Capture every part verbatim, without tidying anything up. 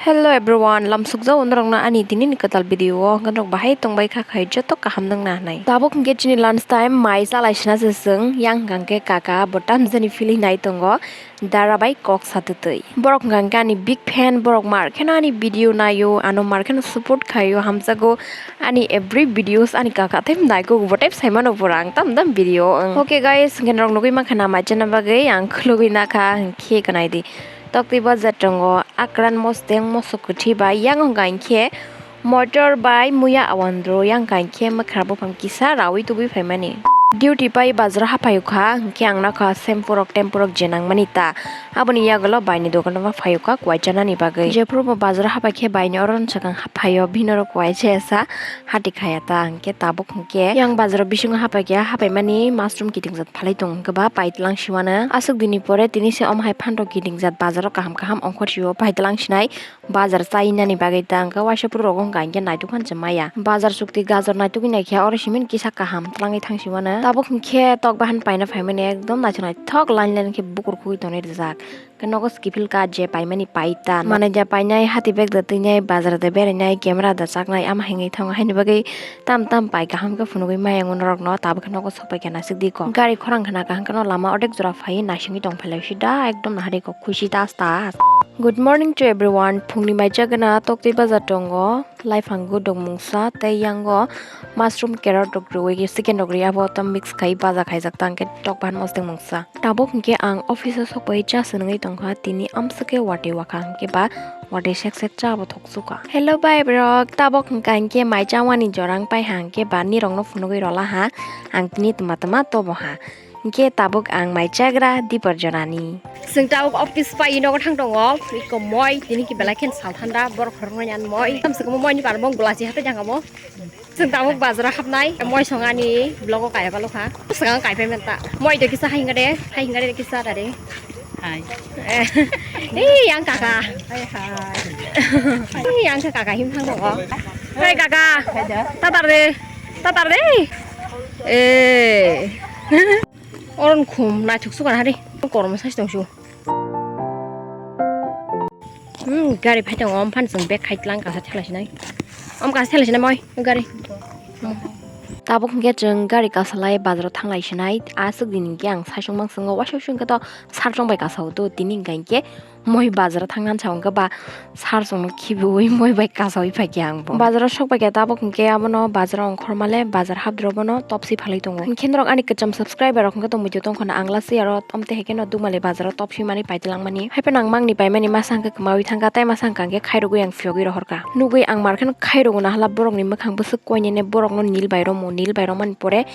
Hello everyone, lamsukjao norokno ani tinini kwtal video o, hwnkhe norok bahai tongbai kha khai joto kaham nangna hinwi. Tabuk hwnkhe chini lunch time, mai chalai sina se chwng, yang hwnkha hwnkhe kaka bo tamjani philwi nai tongo, dara bai kok satwtwi. Borok hwnkha hwnkhe ani big fan, borok mar kheno ani video naio, ano mar kheno support khaio, hamjago ani every videos ani kaka tei naikok bo tei saimano pura ang tam tam video o. Okay guys, hwnkhe norok nugwi mankha na mai chana bagwi ang khulugwi nakha, hwnkhe kanaidi. Toktwi bazar tongo, akran mosteng mosok kwthwi bai, yang hwnkha hinkhe motor bai muya awandro, yang hwnkha hinkhe mwkhra buphang kisa rawi tubui phaimani. Duty pai bazaro haphaio kha, hinkhe ang nokha shampoo rok, tempo rok je nangmani ta. Aboni yagulo baini dogano ma phaio kha kuai chanani bagwi. Jephuru bo bazaro hapai khe baini oro swkang haphaio, bini oro kuai se esa hati khaya ta, hinkhe tabuk hinkhe yang bazaro bisingo hapai khe hapaimani mushroom kiting jat phalai tong hinkhe ba paitlang siwano. Aswk dini pore tini se omo hai phantok kiting jat bazaro kaham kaham ongkhor sio paitlang sinai bazar chainani bagwi ta hinkhe waisa puro rogo hinkhe naitugkha hinwi maya. Bazar chukti gajor naitugwi naikhe oro simi kisa kaham twlangwi thang siwano. Tabuk hinkhe tok bahan paina phaimani ekdom naithok naithok line line khe bukur khugwi tonwi rijak. Khe nogo kiphil ka je paimani paita. Manai da painai, hati bag da twinai, bazar da berainai, camera da chaknai, ama hinwi thango. Haini bagwi tam tam pai kaham khe phunugwi maya norokno, tabuk khe nogo sok pai khe naisik di kok. Gari khorang khna kaham kheno lama odek jora phaiwi naisingwi tong phailai si da, ekdom nahari kok khuisi das das. Good morning to everyone. Phungni mai chagana toktwi bazar tongo, laiphango dok mungsa tei yango mushroom, carrot rok rwui chicken rok ri abo tam mix khai baja khaijak tang khe tok bahan mosdeng mungsa. Tabuk hinkhe ang office o sokbai cha swnwi tongkha, tini amswk khe watwi wakha hinkhe ba watwi sek sek cha bo thok sukha. Hello bai borok, tabuk hinkha hinkhe mai chamani jora wng pai ha hinkhe ba nirokno phunugwi rola ha, ang tini twma twma tobo ha. Hinkhe tabuk ang mai chagra dipor jorani. Chwng tabuk office pai nogo thang tongo, iko moi tini ki belai khen sal thanda borok khoroknwi ani moi. Tamswk mo moi ni parmong bwlachi hatai jangamo. Chwng tabuk bazaro hapnai, moi songani vlog o kaiya balo kha. Swkang kaipai menta. Moi do kisa hai hingade, hai hingade kisa dade. Hai. Ei yang kaka. Hai hai. Ei yang kaka him thang tongo. Hai kaka. Hai da. Tatar de. Tatar de. Eh. Oron khum naithok sukar hari. Kormo sai tong su. Hmm, gari phai tongo, omphan chwng bag khai tlang kasa thela sinai. Om kasa thela sinai moi gari. Tabuk hinkhe chwng gari kasalai bazaro thanglai sinai. Aswk din hinkhe ang saisung manswngo waisa waisa hinkhe to sar chong bai kasao to tini hinkha hinkhe moi bazaro thangna sa hinkhe ba sar chongno khibiui moi bai kasaui phaikhe ang bo. Bazaro sok paikhe tabuk hinkhe abono bazaro ongkhormale bazar hapdro bono topsi phalai tongo. Hinkhe norok ani kwcham subscriber rok hinkhe tongmui tongkha na ang lasi aro Omte hai kheno Dugmali bazaro topsi mani paitlang mani. Hai phano ang mangni paimani masa hwnkhe kwmaui thangkha, tei masa hwnkha hwnkhe khairogwi ang phiyogwi rohorkha. Nugwi ang mar kheno khairogo nahala borokni mwkhang bwswk koinene borokno nil bai romo, nil bai romani pore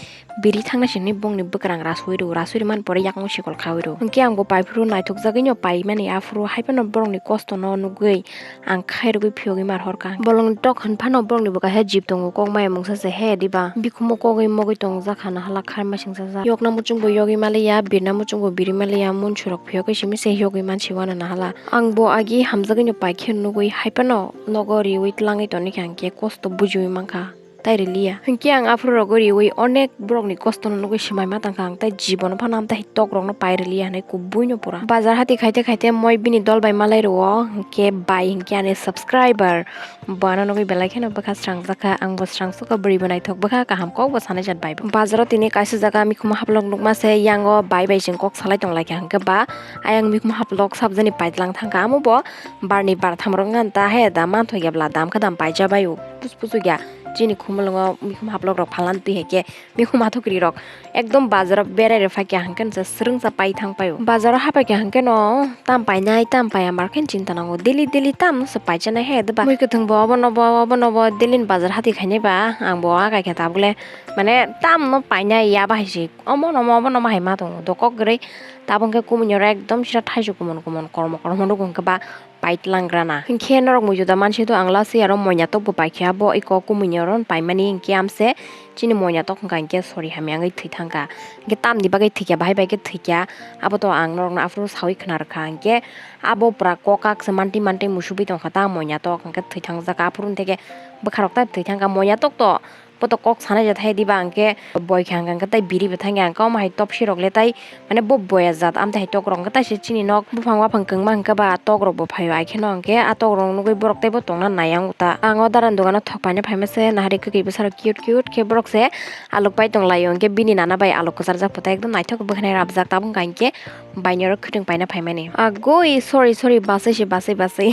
biri thangna sini bongni bwkrang rasui rw, rasui rwmani pore yakung sikol khaui rw. Hwnkhe ang bo paiphuru naithokjagwino paimani aphuru hai phano borokni kostono nugwi ang khairogwi phiyogwi mar horkha. Bolongni tok hwn phano borokni bo kaisa jib tongo, kok maya mungsa se he diba? Bikhumo kogwi mogwi tongjak hana hala kharma singsa jak. Yokna muchung bo yogwi maliya, birna muchung bo biri maliya, munsurok phiyokgwi simi se yogwi mansi wano nahala. Ang bo agi hamjagwino paikhe nugwi hai phano nogo riwi tlangwi tonikha, hwnkhe kosto bujiwi mankha. Tai riliya. Hinkhe ang aphuru rogo riwi onek borokni kostono nugwi swmai ma tangkha ang, tai jibono phano amtahai tokrokno pai riliya hinwi kubuino pura. Bazar hati khaite khaite moi bini dol bai malai rwo, hinkhe bai hinkhe ani subscriber bo ano nugwi belai kheno bwkha srangjak kha, ang bo srangsukha, bwrwi bo naithok bwkha, kaham kok bo sanai jat bai bo. Bazaro tini kaisa jaga mikhumo haplok nukma se, yango bai bai chwng kok salai tonglaikha, hinkhe ba ayang mikhumo haplok sabjani paitlang thangkha, amo bo barni bartham rok ngan ta he da manthokya bla dam khe dam paija bai o. Pusu pusu ya chini khumulwngo mikhum haplok rok phalan twi hai khe mikhum athukri rok ekdom bazaro berai rw phai kha hwnkhe se swrwngsa pai thang pai o. Bazaro hapai kha hwnkhe no tam painai tam paiya mar khe chinta nango, daily daily tam se paichanai hai da ba. Mui kwthwng bo obono bo obono bo daily ni bazar hati khainai ba ang bo akai kha tabuk le mane tam no painai ya ba hai se omono omo obono omo hai ma tongo dokok kwrwi tabuk khe kumui ni oro ekdom sira thaisu kumun kumun kormo kormo nugo hwnkhe ba paitlang rana. Hinkhe norok muitu da mansi do ang lasi aro moina tok bo paikha bo iko kumui ni oro paimani hinkhe amse chini moina tok hwnkha hinkhe sori hamya wngwi thwi thangkha. Hinkhe tamni bagwi thwikya bahai bai khe thwikya abo to ang norokno aphuru sawi khna rwkha hinkhe abo pura kokak se manti manti musubui tongkha ta moina tok hinkhe thwi thangjak aphuru hinkhe bwkharok ta thwi thangkha moina tok to. Bo to kok sanai jat hai diba, hwnkhe boi khe hwnkha hwnkhe tai biri bo thangya, hwnkhe omo hai topsi rok le tai, mane bo boya jat, amtwi hai tok rok hwnkhe taisa chini nok buphang waphang kwngma hwnkhe ba tok rok bo phaio, ai kheno hwnkhe a tok rok nugwi borok teibo tongna nai ang ta. Ang o darani dogano thok paina phaima se, nahari kwkwi bwsarok cute cute khe borok se alok pai tong laio, hwnkhe bini nana bai alok kwcharjak phutai ekdom naithok bwkhanai rabjak, tabuk hwnkha hwnkhe baini oro khwtwng paina phaimani. Agoi, sorry, sorry, basai se, basai, basai.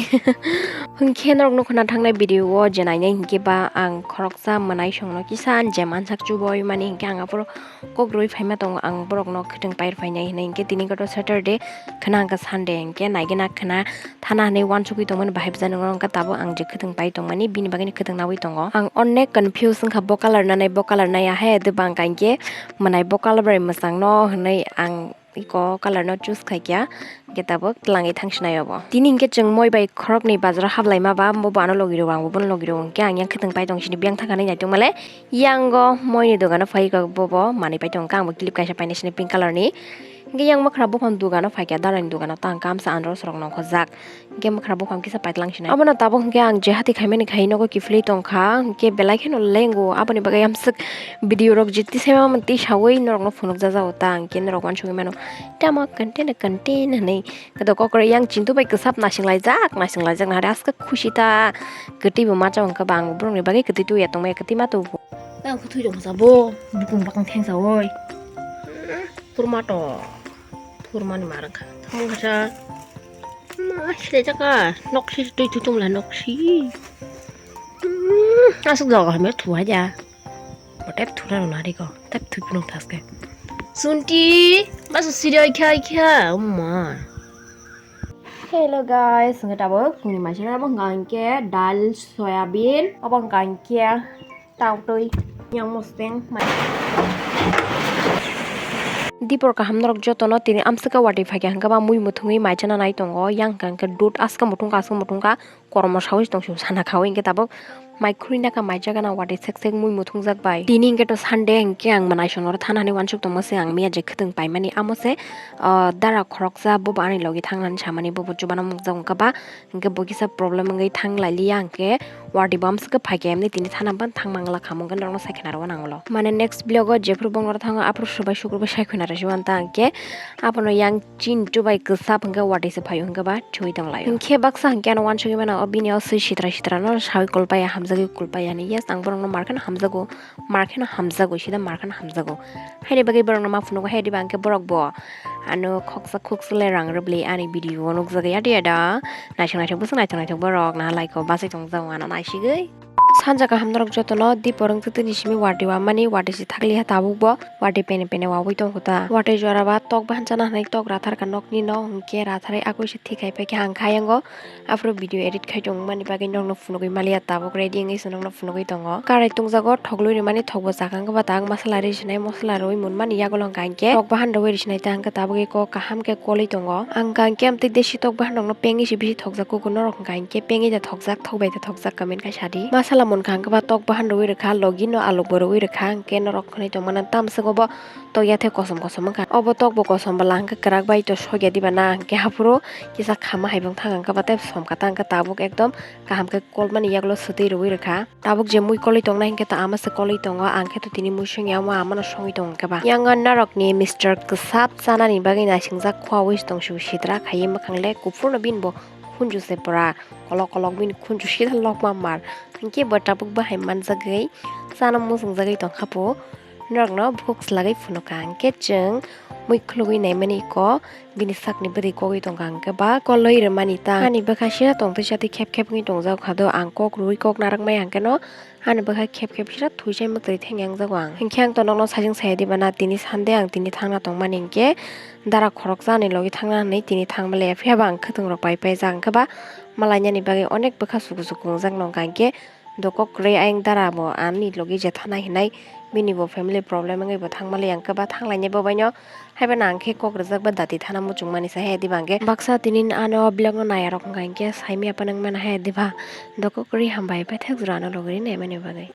Hwnkhe norok nukho na thangnai video o je nainai hwnkhe ba ang khoroksa mwnai songno kisa je mansak chubui mani hwnkhe ang aphuru kok rwui phaima tongo, ang borokno khwtwng pai rw phainai hinui hwnkhe tini kotor Saturday, khwna hwnkhe Sunday hwnkhe naigena khwna thana hinui uansukgwi tongmani bahai bwsa nukgo, hwnkhe tabuk ang je khwtwng pai tongmani bini bagwino khwtwng naui tongo. Ang onek confuse wngkha bo colour nanai bo colour naiya hai, tei bangkha hwnkhe mwnai bo colour bai mwchangno hinui ang iko colour no choose khaikha, hwnkhe tabuk twlangwi thangsinai obo. Tini hwnkhe chwng moi bai khoroknwi bazaro haplaima ba, bobo ano logi rwo, ang bobono logi rwo, hwnkhe ang yang khwtwng pai tong sini biyang thangkha nai naitongmale. Yango moini dogano phaikha bobo manwi pai tongkha, angbo clip kaisa painai sini pink colour ni. Hwnkhe yang mwkhra buphang dogano phaikha, darani dogano tangkha, amsa andro sorok nongkhorjak. Hwnkhe mwkhra buphang kisa paitlang sinai. Abono tabuk hwnkhe ang je hati khaimani khai nogo kiphilwi tongkha, hwnkhe belai kheno lengo. Aboni bagwi amswk video rok je tisaima twi sawi norokno phunukjak jago ta, hwnkhe norok uansugwi mano tamo content content hinui. Khe kokre yang chintu bai kwsap naisinglaijak, naisinglaijak nahari aske khusi ta kwtwi bo macha hwnkhe ba ang borokni bagwi kwtwi tuya tongmaya kwtwi ma tubu. Tang khe thwi rok jabo bukung bakang thengsa oi. Purma to. Purmani ma rwkha. Thangkha sa. Ma sile jaka. Noksi twi twi tongla noksi. Hmm, asuk jaga hamya thuha ja. Bote thuna rwna riko. Tep thui phunuk thaske. Sunti. Basu siri oi kha oi kha. Umma. Hello guys, hwnkhe tabuk phungni maisana abo hwnkha hwnkhe dal soyabin, abo hwnkha hwnkhe tautwi yang mosteng mai. Dipor kaham norok jotono tini amswka watwi phaikha hwnkhe ba mui muthungwi maichananai tongo, yang hwnkha hwnkhe dud aska muthungkha aska muthungkha kormo sawi tongsu sana khawi hwnkhe tabuk. Mai khurui naka mai jaga na watwi sek sek mui muthungjak bai. Tini hwnkhe to Sunday hwnkhe ang mwnai songno thana hinui uansuk tongma se ang miya je khwtwng paimani amo se, ah, dara khoroksa bobo ani logi thangnani samani bobo chubana mukjak wngkha ba hwnkhe bo kisa problem wngwi thang lailiya hwnkhe watwi bo amswkhe phaikha emni tini thana ban thang mangla kha hwnkhe norokno sai khna rwna nango lo. Mane next vlog o jephuru bongor thango aphuru subai sukur bai sai khna rwsi wanta hwnkhe abono yang Chintu bai kwsap hwnkhe watwi se phaio hwnkhe ba chwi tong laio. Hwnkhe baksa hwnkhe ano uansugwi mano, o bini o swi sitra sitra no sawi kulpaya hamjagwi kulpaya ni. Yes, ang borok no mar kheno hamjago, mar kheno hamjago, sida mar kheno hamjago. Haini bagwi borok no ma phunugo, hai diba hwnkhe borok bo ano khoksa khoksa le rang rwbli ani video o nukjagwi adi ada. Naising naising bwswk naithok naithok borok na like o bachai tongjago ano naisigwi. Sanja kaham norok jotono, Dipor wngtwi tini simi watwi wamani, watwi se thakliha tabuk bo, watwi pene pene wawi tongkha ta. Watwi jora ba tok bahan chana hinwi tok rathar kha nokni no, hwnkhe ratharwi akwi se thik hai paikha ang kha yango. Aphuru video edit khai tongmani bagwi nokno phunugwi maliya, tabuk ready wngwi se nokno phunugwi tongo. Karai tungjago, thoklwi rwmani thokbo chakang khe ba tak masala ri sinai, masala rwi munmani yagulo hwnkha hinkhe tok bahan rwi ri sinai ta hwnkhe tabuk eko kaham khe kolwi tongo. Ang hwnkha hinkhe amtwi desi tok bahan rokno pengwi se bisi thokjak kuku norok hwnkha hinkhe pengwi da thokjak, thokbai da thokjak. Comment khai sadi. Masala munkha hwnkhe ba tok bahan rwi rwkha, logi no aluk bo rwi rwkha, hwnkhe norok khwnwi tongmani tamswk obo tok ya the kosom kosom wngkha. Obo tok bo kosom bwla hwnkhe kwrak bai to sokya diba na, hwnkhe haphuru kisa khama hai bwng thang hwnkhe ba tei somkha ta hwnkhe tabuk ekdom kaham khe kolmani yagulo swtwi rwi rwkha. Tabuk je mui kolwi tongnai hwnkhe to ama se kolwi tongo, ang khe to tini mui songya omo amano songwi tongo hwnkhe ba. Yang norokni Mister Kwsap chanani bagwi naisingjak khua wi tongsu sitra khaiwi mwkhang le kuphurno bini bo khunju se pura. Kolok kolok bini khunju sida lokma mar. Hinkhe bo tabuk bahai manjagwi chana muchungjagwi tongkha bo. Norokno bukhuk swlagwi phunukha. Hinkhe chwng mui khulugwi naimani iko bini sakni bwrwi kogwi tongkha. Hinkhe ba kolwi rwmani ta. Ani bwkha sida tongtwi chatwi khep khep wngwi tongjak kha do. Ang kok rwui kok narwk maya hinkhe no ani bwkha khep khep sida thwi sai mwtwi theng yang jago ang. Hinkhe ang to nokno sajeng saya diba na tini Sunday ang tini thangna tongmani hinkhe dara khoroksa ani logi thangna hinwi tini thangma le. Phiya ba ang khwtwng rok pai pai jak hinkhe ba malainani bagwi onek bwkha suku suku wngjak nokha hinkhe dokok kwrwi ayang dara bo ani logi je thana hinai bini bo family problem wngwi bo thangma le hinkhe ba thanglainai bo baino haiba nang khe kok rwjak ba dati thana muchung mani sa he diba hinkhe baksa tini ano vlog no naya rok hinkha hinkhe saimya phano wngmano he diba dokok kwrwi hambai paithak jora ano logi ri naimani bagwi.